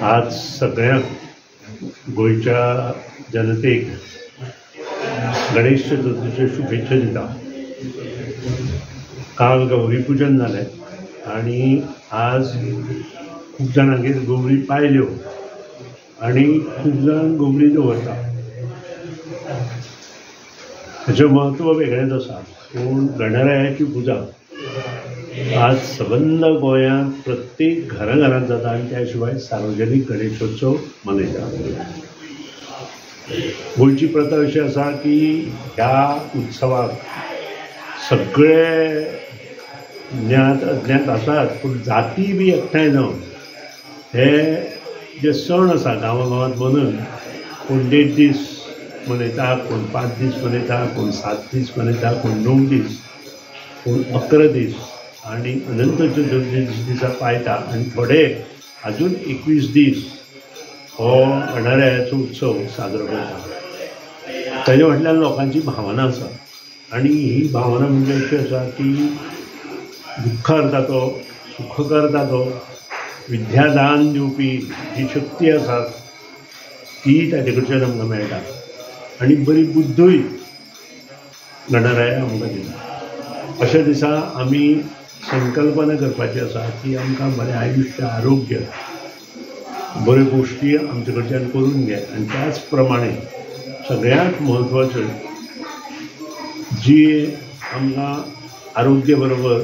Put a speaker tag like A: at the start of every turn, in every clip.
A: आज सगळ्या गोंयच्या जनतेक गणेश चतुर्थीच्यो शुभेच्छा दिता. काल गौरी पूजन जालें आनी आज खूब जाणांगेर गौरी पायल्यो आनी खूब जाण गौरी दवरता. हाचें म्हत्व वेगळेंच आसा, पूण गणरायाची पुजा आज सबंद गोंयांत प्रत्येक घराघरांत जाता आनी त्या शिवाय सार्वजनीक गणेशोत्सव मनयतात. गोंयची प्रथा अशी आसा की ह्या उत्सवाक सगळे ज्ञात अज्ञात आसात, पूण जाती बी एकठांय जावन हे जे सण आसा गांवा गांवांत मनून कोण 1.5 दीस मनयता, कोण 5 दीस मनयता, कोण 7 दीस मनयता, कोण 9 दीस, कोण 11 दीस आनी अनंत चतुर्थी दिसा पायता आनी थोडे अजून 21 दीस हो गणरायाचो उत्सव साजरो करता. ताजे फाटल्यान लोकांची भावना आसा आनी ही भावना म्हणजे अशी आसा की दुख्ख करता तो, सुख करता तो, विद्यादान दिवपी जी शक्ती आसा ती ताजे कडच्यान आमकां मेळटा आनी बरी बुद्धूय गणराया आमकां दिता. अशा दिसा आमी संकल्पना करपाची आसा की आमकां बरें आयुश्य, आरोग्य, बऱ्यो गोश्टी आमचे कडच्यान करून घे. आनी त्याच प्रमाणे सगळ्यांत म्हत्वाचें जी आमकां आरोग्य बरोबर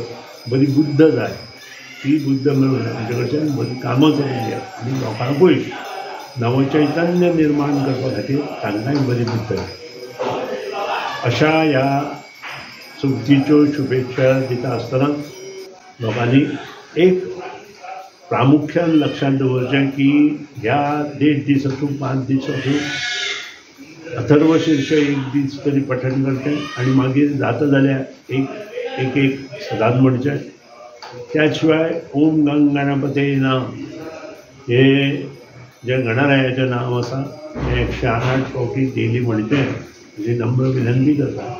A: बरी बुद्ध जाय, ती बुद्ध मेळून आमचे कडच्यान बरीं कामां करून घे आनी लोकांकूय नवचैतन्य निर्माण करपा खातीर तांकांय बरी बुद्ध जाय. अशा ह्या चवथीच्यो शुभेच्छा दिता आसतना लोकांनी एक प्रामुख्यान लक्षांत दवरचें की ह्या 1.5 दीस आसूं, 5 दीस आसूं, अथर्व शीर्ष 1 दीस तरी पठण करचें आनी मागीर जाता जाल्यार एक एक सदांच म्हणचें. त्या शिवाय ओम गंग गणपती नाम हे जें गणरायाचें नांव आसा तें 108 फावटी डेली म्हणचें अशी नम्र विनंती करता.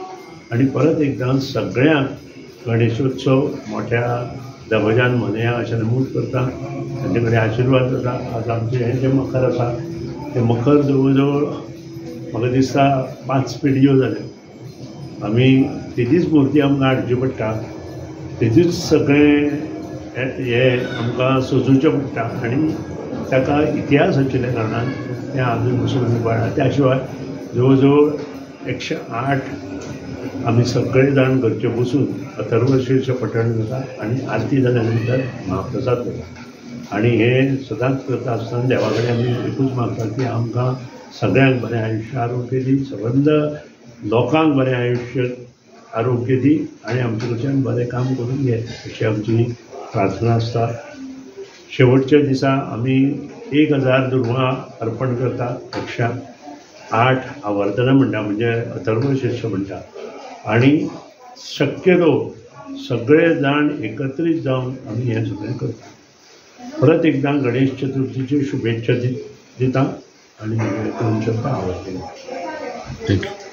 A: आनी परत एकदां सगळ्यांक गणेशोत्सव मोठ्या दबजान मनया अशें नमूद करता. तांचे कडेन आशिर्वाद जाता. आज आमचें हें जें मखर आसा तें मखर जवळ जवळ म्हाका दिसता 5 पिढयो जाल्यो. आमी तेजीच मुर्ती आमकां हाडची पडटा, तेजूच सगळें हें आमकां सजोवचें पडटा आनी ताका इतिहास आशिल्ल्या कारणान तें आजून पसून आमी पाळ्ळां. त्या शिवाय जवळ जवळ 108 आमी सगळे जाण घरचे बसून अथर्व शीर्ष पठण जाता आनी आरती जाल्या नंतर महाप्रसाद जाता. आनी हें सदांच करता आसतना देवा कडेन आमी एकूच मागता की आमकां सगळ्यांक बरें आयुश्य, आरोग्य दी, सबंद लोकांक बरें आयुश्य, आरोग्य दी आनी आमचे कडच्यान बरें काम करून घे अशी आमची प्रार्थना आसता. शेवटच्या दिसा आमी 1000 दुर्वा अर्पण करता, 108 आवर्तनां म्हणटा, म्हणजे अथर्व शीर्ष म्हणटा. आनी शक्यतो सगळे जाण एकत्रीत जावन आमी हें सगळें करता. परत एकदां गणेश चतुर्थीच्यो शुभेच्छा दिता आनी 2 शब्द आवडटले.
B: Thank you.